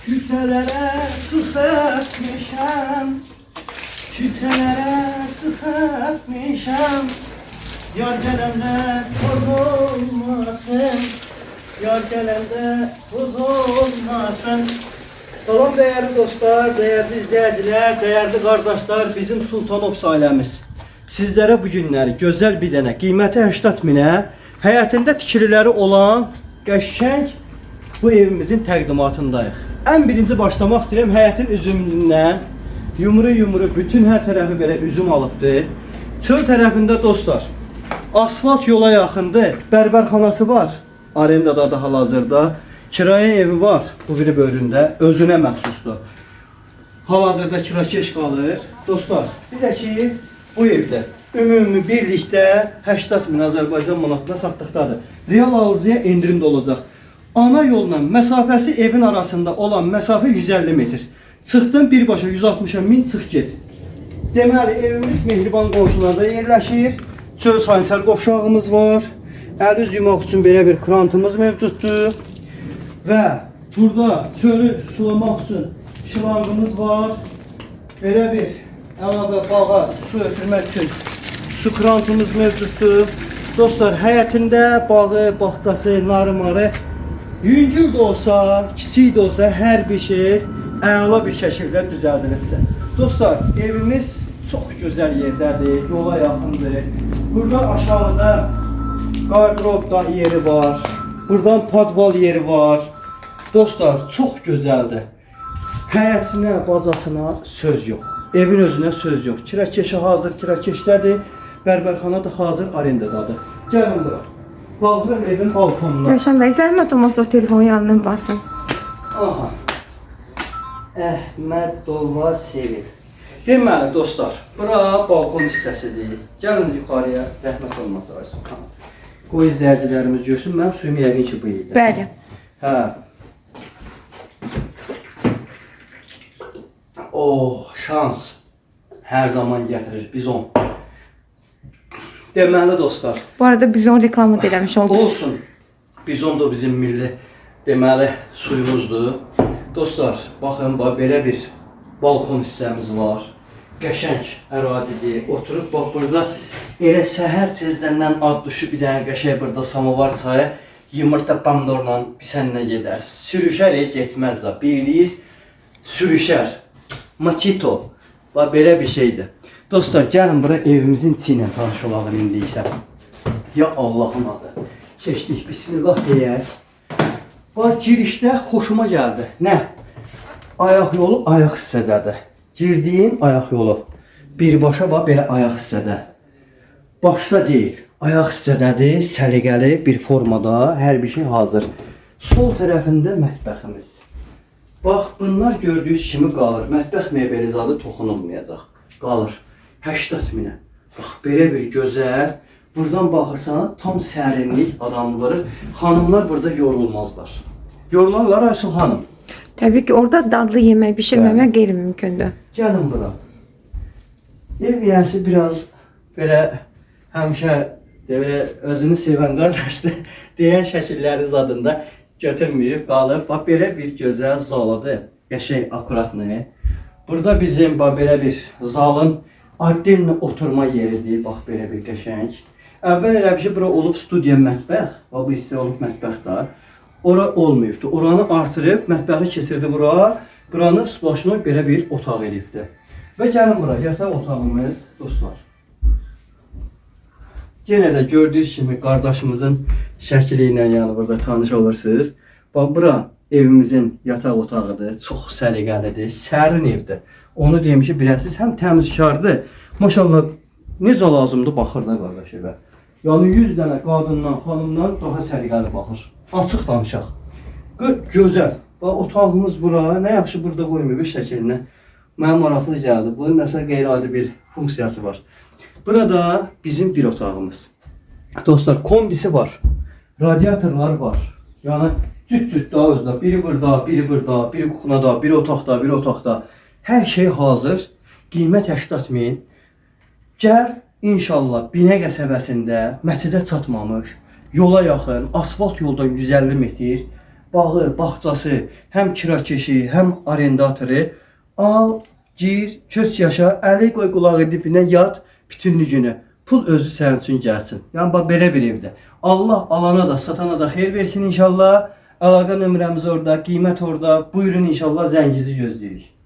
Küçələrə su səpmişəm, küçələrə su səpmişəm. Yar gələndə toz olmasın, yar gələndə toz olmasın. Salam değerli dostlar, değerli izləyicilər, değerli qardaşlar, bizim Sultanov ailəmiz. Sizlərə bu günləri gözəl bir dənə, qiyməti 80 minə, həyətində tikililəri olan qəşəng bu evimizin təqdimatındayıq. Ən birinci başlamaq istəyirəm həyətin üzümündən. Yumru-yumru bütün hər tərəfi belə üzüm alıbdır. Çöl tərəfində dostlar, asfalt yola yaxındır, bərbərxanası var. Arendada da hal-hazırda. Kirayə evi var bu biri böyründə, özünə məxsusdur. Hal-hazırda kirakeş qalır. Dostlar, bir də ki, bu evdə ümumi birlikdə 80 min Azərbaycan manatına satdıqdadır. Real alıcıya endirim də olacaq. Ana yolla məsafəsi evin arasında olan məsafə 150 metr. Çıxdın birbaşa 160-a min çıx get. Deməli, evimiz mehriban qonşularda yerləşir. Çöl sanitar qovşağımız var. Əl üz yumaq üçün belə bir krantımız mövcuddur. Və burada çölü sulamaq üçün şlanqımız var. Belə bir əlavə bağa su ötürmək üçün su krantımız mövcuddur. Dostlar, həyətində bağı, bağçası, narı-marı yüngül də olsa, kiçik də olsa hər bir şey əla bir şəkildə düzəldilibdir. Dostlar, evimiz çox gözəl yerdədir, yola yaxındır. Burada aşağıda qardırop da yeri var. Buradan padval yeri var. Dostlar, çox gözəldir. Həyətinə, bacasına söz yox. Evin özünə söz yox. Kirakeşi hazır kirakeşdədir. Bərbərxana da hazır arendadadır. Gəlin bura. Qalxırıq evin balkonuna. Rövşən bəy, zəhmət olmasa o telefonu yanına basın. Aha. Əhmədova Sevil. Deməli dostlar, bura balkon hissəsidir. Gəlin yuxarıya, zəhmət olmasa Aysun xanım. Qoy izləyicilərimiz görsün, mənim suyum yəqin ki bu yerdə. Bəli. Hə. Oh, şans hər zaman gətirir bizon. Deməli dostlar, Bu arada biz onu reklamı da eləmiş olduq. olsun. Bizon da bizim milli deməli suyumuzdur. Dostlar, baxın bax belə bir balkon hissəmiz var. Qəşəng ərazidir. Oturub bax burada elə səhər tezdəndən ad düşüb bir dənə qəşəng burada samovar çayı, yumurta pomidorla pisənlə gedər. Sürüşər heç getməz də. Bildiyiniz sürüşər. Mojito. Bax belə bir şeydir. Dostlar, gəlin bura evimizin içi ilə tanış olaq indi isə. Ya Allahın adı. Keçdik, bismillah deyək. Bax girişdə xoşuma gəldi. Nə? Ayaq yolu ayaq hissədədir. Girdiyin ayaq yolu. Birbaşa bax belə ayaq hissədə. Başda deyil, ayaq hissədədir, səliqəli bir formada hər bir şey hazır. Sol tərəfində mətbəximiz. Bax, bunlar gördüyünüz kimi qalır. Mətbəx mebeli zadı toxunulmayacaq. Qalır. 80 minə. Bax, belə bir gözəl. Buradan baxırsan, tam sərinlik adamı vurur. Xanımlar burada yorulmazlar. Yorularlar Aysu xanım. Təbii ki, orada dadlı yemək bişirməmək qeyri-mümkündür. Gəlin bura. Ev yiyəsi biraz belə həmişə də belə özünü sevən qardaşdır deyən şəkillərin zadında götürməyib qalıb. Bax belə bir gözəl zalıdır. Qəşəng, akkuratlı. Burada bizim bax belə bir zalın addelni oturma yeridir. Bax belə bir qəşəng. Əvvəl elə bir şey bura olub studiya mətbəx. Bax bu hissə olub mətbəx də. Ora olmayıbdı. Oranı artırıb mətbəxi keçirdi bura. Buranı splaşnoy belə bir otaq eləyibdi. Və gəlin bura, yataq otağımız dostlar. Yenə də gördüyünüz kimi qardaşımızın şəkli ilə yəni burada tanış olursunuz. Bax bura evimizin yataq otağıdır. Çox səliqəlidir, sərin evdir. Onu deyim ki, biləsiniz, həm təmizkardır. Maşallah necə lazımdır baxır da qardaş evə. Yəni 100 dənə qadından, xanımdan daha səliqəli baxır. Açıq danışaq. Gözəl. Bax otağımız bura. Nə yaxşı burada qoymayıb şəklinə. Mənə maraqlı gəldi. Bunun nəsə qeyri-adi bir funksiyası var. Burada bizim bir otağımız. Dostlar, kombisi var. Radiatorlar var. Yəni cüt-cüt daha özdə. Biri burada, biri burada, biri kuxunada, biri otaqda, biri otaqda. Hər şey hazır. Qiymət 80 min. Gəl inşallah Binə qəsəbəsində məscidə çatmamış, yola yaxın, asfalt yoldan 150 metr. Bağı, bağçası, həm kirakeşi, həm arendatoru. Al, gir, köç yaşa, əli qoy qulağı dibinə yat bütünlüyünə. Pul özü sənin üçün gəlsin. Yəni bax belə bir evdə. Allah alana da, satana da xeyir versin inşallah. Əlaqə nömrəmiz orada, qiymət orada. Buyurun inşallah zəngizi gözləyirik.